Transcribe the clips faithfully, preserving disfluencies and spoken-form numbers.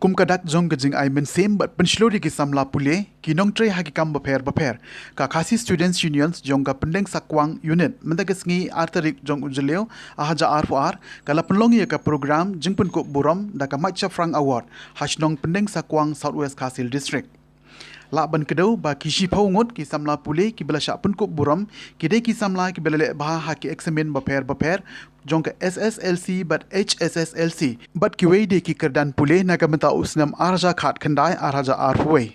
Kum ka dak jong ka jingai mynsiem bad pynshlur ïa ki samla pule, ki nongtrei ha ki kam bapher bapher, ka Khasi Students Union jong ka Pyndensakwang Unit, mynta ka sngi ar tarik jong u Jylliew, ar hajar arphew ar, ka la pynlong ïa ka program jingpynkup burom da ka Mike Shaphrang Award ha shnong Pyndensakwang, South West Khasi Hills District. Lah ban kdew ba ki shiphew ngut ki samla pule kiba la shah pynkup burom, ki dei ki samla kiba la leh bha ha ki eksamin bapher bapher jong ka S S L C bad H S S L C, bad kiwei de ki kyrdan pule na ka bynta u snem ar hajar khatkhyndai ar hajar arphew wei.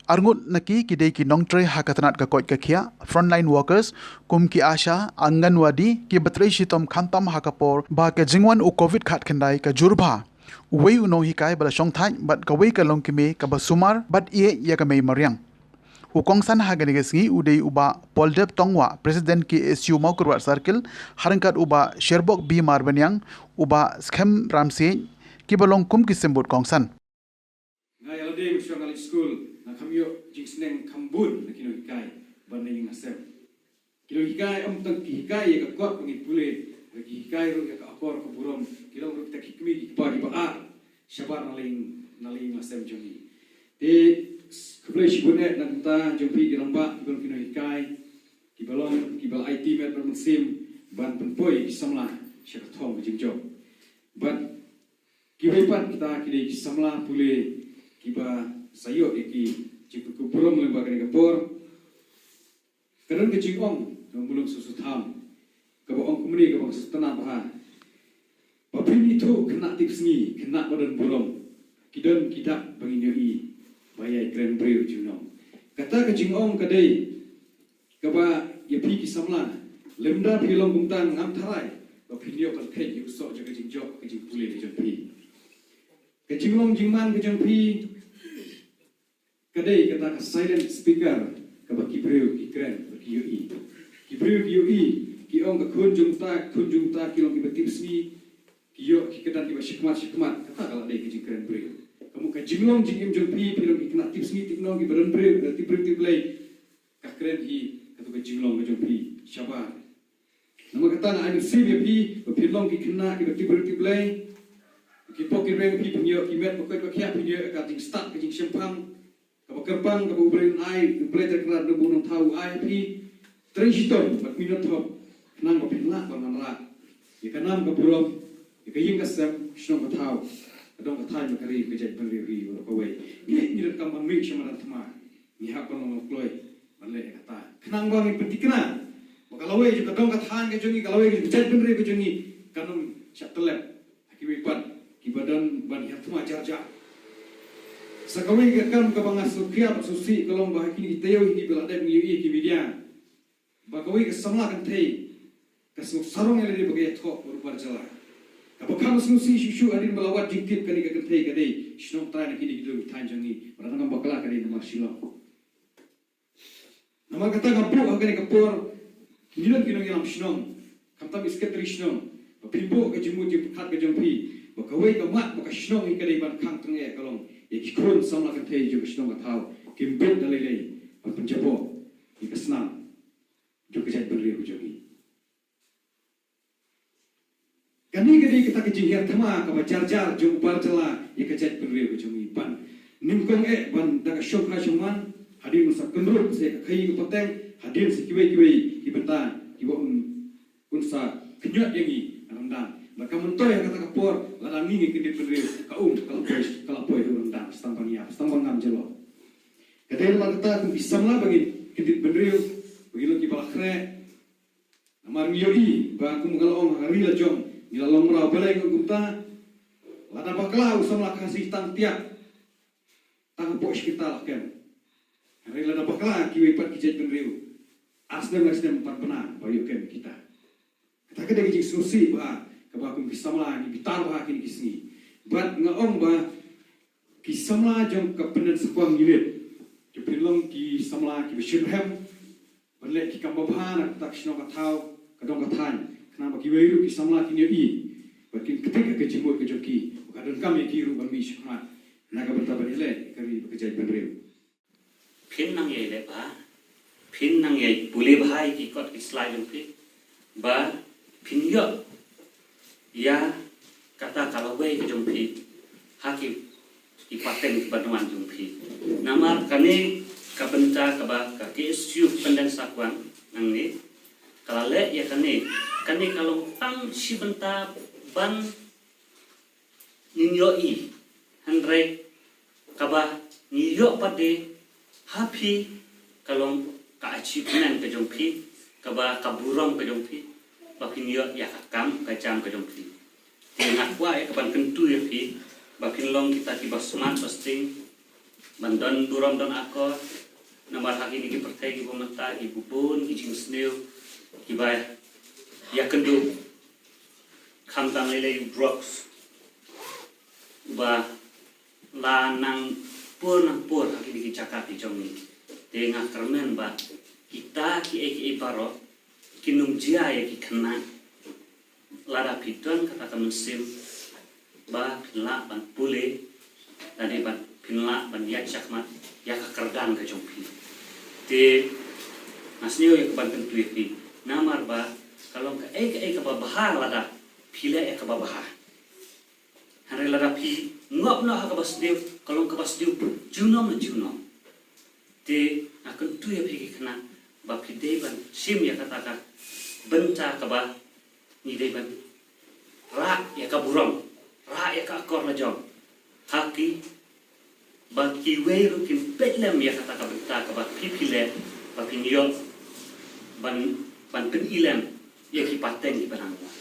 Ar ngut na ki ki dei ki nongtrei ha ka tnat ka koit ka khiah, frontline workers, kum ki ASHA, Anganwadi, kiba trei shitom khamtam ha ka por ba ka jingwan u Covid khatkhyndai ka jur bha. Uwei u nonghikai ba la shongthait bad kawei ka longkmie kaba sumar bad ïeit ïa ka mei mariang. U kongsan ha kane ka sngi u dei u Bah Paul Deb Tongwah, President K S U Mawkyrwat Circle, ha ryngkat u Bah Sherbok B Marbaniang, u Bah Skhem Ramsiej, kiba long kum ki symbud kongsan. Nga ïa lade nga shong nga leit skul, nga kham ïoh jingsneng kham bun na ki nonghikai ban na ïing na sem. Ki nonghikai ym tang ki hikai ïa ka kot ba ngin pule, hynrei ki hikai ruh ïa ka akor ka burom, ki long ruh kita ki kmie ki kpa kiba ar shabar na la ïing, na la ïing la sem jong ngi. Te khublei shibun eh na ka bynta jong phi ki rangbah kiba long ki nonghikai, kiba long kiba la aiti met bad mynsiem ban pynpoi ki samla sha ka thong ka jingjop. Bad kiwei pat kita ki dei ki samla pule kiba sa ïoh ïa ki jingpynkup burom lyngba kane ka por. Ka don ka jingong na u Mulong Soso Tham kaba ong kumne kaba nga sngewtynnat bha. Ba phin ithuh khynnah tipsngi, khynnah ba don burom, ki don ki dak ba ngin ïohi ba ïai kren briew junom. Kata ka jingong ka dei kaba ïa phi ki samla, lymda phi long kumta ngam tharai ba phin ïoh ban thait ïa u soh jong ka jingjop ka jingpule ka jong phi. Ka jinglong jingman ka jong phi ka dei kata ka silent speaker kaba ki briew ki kren bad ki ïohi. Ki briew ki ïohi, ki ong ka khun jong ta, khun jong ta ki long kiba tipsngi, ki ïoh ki kyrdan kiba shakhmat shakhmat, kata ka la dei ka jingkren briew. Ka mut ka jinglong jingim jong phi, phi long ki khynnah tipsngi tipnong kiba don briew, eh, tip briew tip Blei. Ka kren hi kato ka jinglong ka jong phi shabar. Namar kata nga ai mynsiem ïa phi ba phin long ki khynnah kiba tip briew tip Blei. Ki pok ki reng phi phin ïoh ki met ba koit ba khiah, phin ïoh ka jingstad ka jingshemphang kaba kyrpang kaba U Blei un ai, U Blei Trai Kynrad Nongbuh Nongthaw u ai ha phi. Trei shitom bad minot thop khnang ba phin lah ban wanrah ïa ka nam ka burom, ïa ka ïing ka sem, shnong ka thaw, ka dong ka thaiñ bad ka ri ka jaitbynriew hi baroh kawei. Ngi, ngi donkam ban mih sha madan thma. Ngi hap ban long kloi ban leh ïa kata khnang ba ngin pynthikna ba ka lawei jong ka dong ka thaiñ ka jong ngi, ka lawei jong ka jaitbynriew ka jong ngi kan ym shah tyllep ha kiwei pat kiba don ban hiar thma jar jar. Sa kawei ka kam kaba nga sngewkhia bad sngewsih ka long ba ha kine ki taïew hi kiba la dep ngi ïohi ha ki media ba kawei ka samla kynthei ka sngew sarong ïa lade ba ka ïathoh bad u Parjala. Kaba kham sngewsih shuh shuh hadien ba la wad jingtip kane ka kynthei ka dei shnong trai na kine ki dong ki thaiñ jong ngi, ba la dang bakla ka dei namar Shillong. Namar kata nga buh ha kane ka por, ngi don ki nongïalam shnong, khamtam i secretary shnong, ba phin buh ka jingmut jingpyrkhat ka jong phi ba kawei ka mat ba ka shnong hi ka dei ban khang tyngeh ka long ïa ki khun samla kynthei jong ka shnong ka thaw, kim bit da lei lei ban pynjaboh ïa ka snam jong ka jaitbynriew ka jong ngi. Kane ka dei kata ka jinghiar thma kaba jar jar jong u Parjala ïa ka jaitbynriew ka jong ngi ban nyngkong eh ban da ka shongkha shongman, hadien un sa kynrup sa ïa ka khaii ka pateng, hadien sa kiwei kiwei ki bynta kiba un, un sa khñiot ïa ngi na ryndang. Bad ka myntoi ha kata ka por lada ngi ngi kyndit bynriew, ka um ka la poi, ka la poi ha u ryndang, sa tang ban ïap, sa tang ban ngam jyllop. Ka dei namar kata kum ki samla ba ngin kyndit bynriew, ba ngin long kiba la khreh. Namar ngi ïohi ba kum ka la ong ha ka ri la jong, ngi la long mraw, balei nga ong kumta? Lada bakla u samla Khasi tang tiak, tang hapoh shi kynta la kem. Hynrei lada bakla kiwei pat ki jaitbynriew, ar snem lai snem pat bna ba ïoh kem kita. Kata ka dei ka jingsngewsih ba kaba kum ki samla ngi bitar bha kine ki sngi. Bad nga ong ba ki samla jong ka Pyndensakwang Unit, ki pynlong ki samla kiba shitrhem ban leh ki kam babha na kata ka shnong ka thaw, ka dong ka thaiñ, khnang ba kiwei ruh ki samla kin ïohi bad kin ktik ha ka jingmut ka jong ki ba ka donkam ïa ki ruh ban mih shakhmat na ka bynta ban ïaleh ïa ka ri bad ka jaitbynriew. Phin nang ïai leh bha, phin nang ïai pule bha ïa ki kot ki slai jong phi, ba phin ïoh ïa kata ka lawei ka jong phi ha ki ki pateng ki ban wan jong phi. Namar kane ka bynta kaba ka K S U Pyndensakwang nangne ka la leh ïa kane, kane ka long tang shi bynta ban ngin ïohi, hynrei kaba ngi ïoh pat de ha phi ka long ka achievement ka jong phi, kaba ka burom ka jong phi, ba phin ïoh ïa ka kam ka jam ka jong phi. Te nga kwah ïa ka ban kyntu ïa phi ba phin long kita kiba smat ba sting, ban don burom don akor. Namar ha kine ki pyrthei kiba mynta ki bun ki jingsniew kiba ïakynduh khamtam lei lei drugs ba la nang pur nang pur ha kine ki jaka ki jong ngi. Te nga kyrmen ba kita kiei kiei baroh kin ym jia ïa ki khynnah. Lada phi don kata ka mynsiem ba phin lah ban pule, lane ban phin lah ban ïaid shakhmat ïa ka kyrdan ka jong phi. Te nga sngew ïa ka ban kyntu ïa phi, namar ba ka long kaei kaei kaba bha lada phi leh ïa kaba bha. Hynrei lada phi ngop noh ha kaba sniew, ka long kaba sniew junom na junom. Te nga kyntu ïa phi ki khynnah ba phi dei ban shim ïa kata ka bynta kaba ngi dei ban rah ïa ka burom, rah ïa ka akor la jong ha ki, ba kiwei ruh kin peit lem ïa kata ka bynta kaba phi phi leh, ba phin ïoh ban, ban pyni lem ïa ki pateng kiba nang wan.